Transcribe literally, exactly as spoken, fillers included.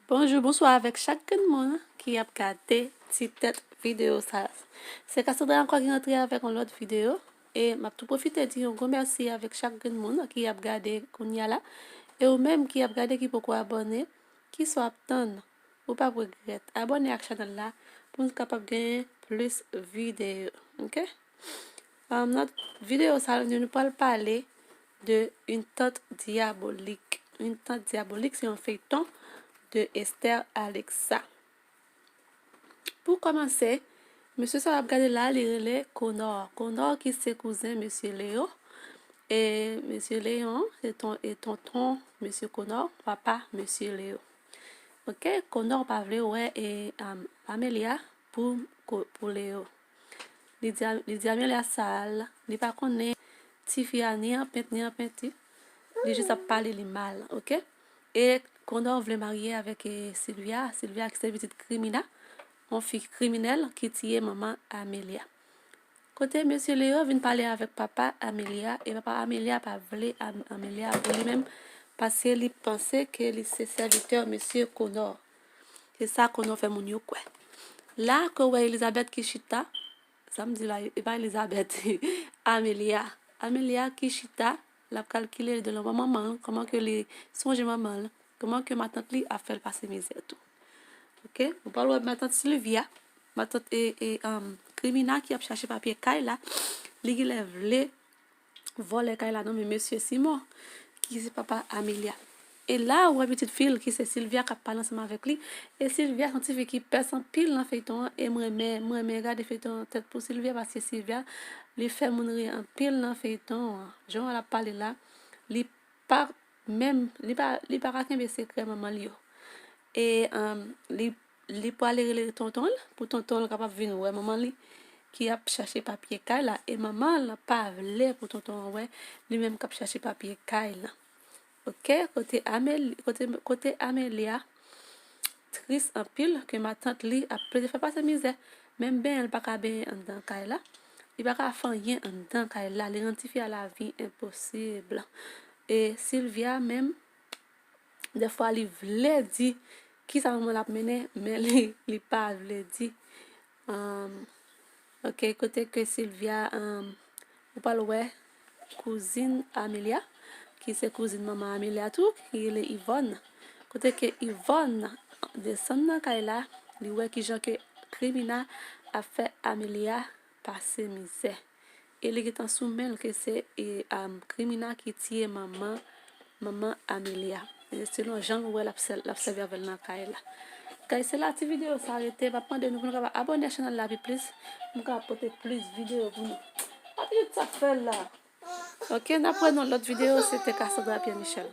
Bonjou, bonswa avèk chak grenn moun ki ap gade ti tèt videyo sa. Se Cassandra ankò ki rantre avèk yon lòt videyo. E m ap tou pwofite di yon gwo mèsi avèk chak grenn moun ki ap gade kounye a la. E ou menm ki ap gade ki poko abòne, kisa w ap tann? Ou p ap regrèt. Abòne ak chanèl la pou n kapab genyen plis videyo. Oke? Um, nan videyo sa, nou pral pale de Une tante diabolique. Une tante diabolique, se yon feyton de Esther Alexa. Pou kòmanse, mesye sa w ap gade la, li rele Connor. Connor ki se kouzen mesye Leo. E mesye Leo, se ton, e tonton mesye Connor, papa mesye Leo. Oke, Connor pa vle wè e, um, Amelia pou, pou Leo. Li di, li di Amelia sal, li pa konnen tifi a ni an pent, ni an penti. Li jis ap pale li mal, oke? E Connor vle marye avèk, e, Sylvia. Sylvia ki se pitit krimina, yon fi kriminèl ki tiye manman Amelia. Kote mesye Leo vin pale avèk papa Amelia, e papa Amelia pa vle Am-, Amelia pou li menm, paske li panse ke li se sèvitè mesye Connor. Se sa Connor fè moun yo kwè. La ke w wè Elizabeth ki chita, sa m di la, e pa Elizabeth, Amelia. Amelia ki chita, l ap kalkile de lanmò manman l, kòman ke li sonje manman l, kòman ke matant li ap fè l pase mizè tou. Oke? Ou pral wè matant Sylvia, matant e, e, um, krimina ki ap chache papye kay la, li genlè vle vòlè kay la nan men mesye Simon, ki se papa Amelia. E la, ou wè pitit fi l, ki se Sylvia, k ap pale ansanm avèk li. E Sylvia se yon tifi ki pès anpil nan feyton an, e m renmen, m renmen gade feyton an tèt pou Sylvia, paske Sylvia, li fè moun ri anpil nan feyton an. Jan l ap pale la, li pa menm, li pa, li pa ka kenbe sekrè manman l yo. E, um, li, li prale rele tonton l, pou tonton l kapab vin wè manman li ki ap chache papye kay la. E manman l pa vle pou tonton an wè li menm k ap chache papye kay la. Oke, kote Amel-, kote, kote Amelia tris anpil ke matant li ap plede fè pase mizè. Menm benyen l pa ka benyen anndan kay la. Li pa ka fè anyen anndan kay la. Li rann tifi a lavi enposib. E Sylvia menm, dèfwa li vle di kisa manman l ap mennen, men li, li pa vle di. Um, oke, kote ke Sylvia, um, ou pral wè kouzin Amelia, ki se kouzin manman Amelia tou, ki rele Yvonne. Kote ke Yvonne desann nan kay la, li wè kijan ke krimina ap fè Amelia pase mizè. E li gentan sou men l ke se, e, um, krimina ki tiye manman, manman Amelia. E selon jan l wè l ap sè-, l ap sèvi avè l nan kay la. Kay se la ti videyo sa rete, m ap mande nou pou nou kapab abòne ak chanèl la pi plis, pou m kapab pote plis videyo pou nou. Papi, sa k fè l la? Oke, n ap wè nan lòt videyo, se te Cassandra Pierre Michel.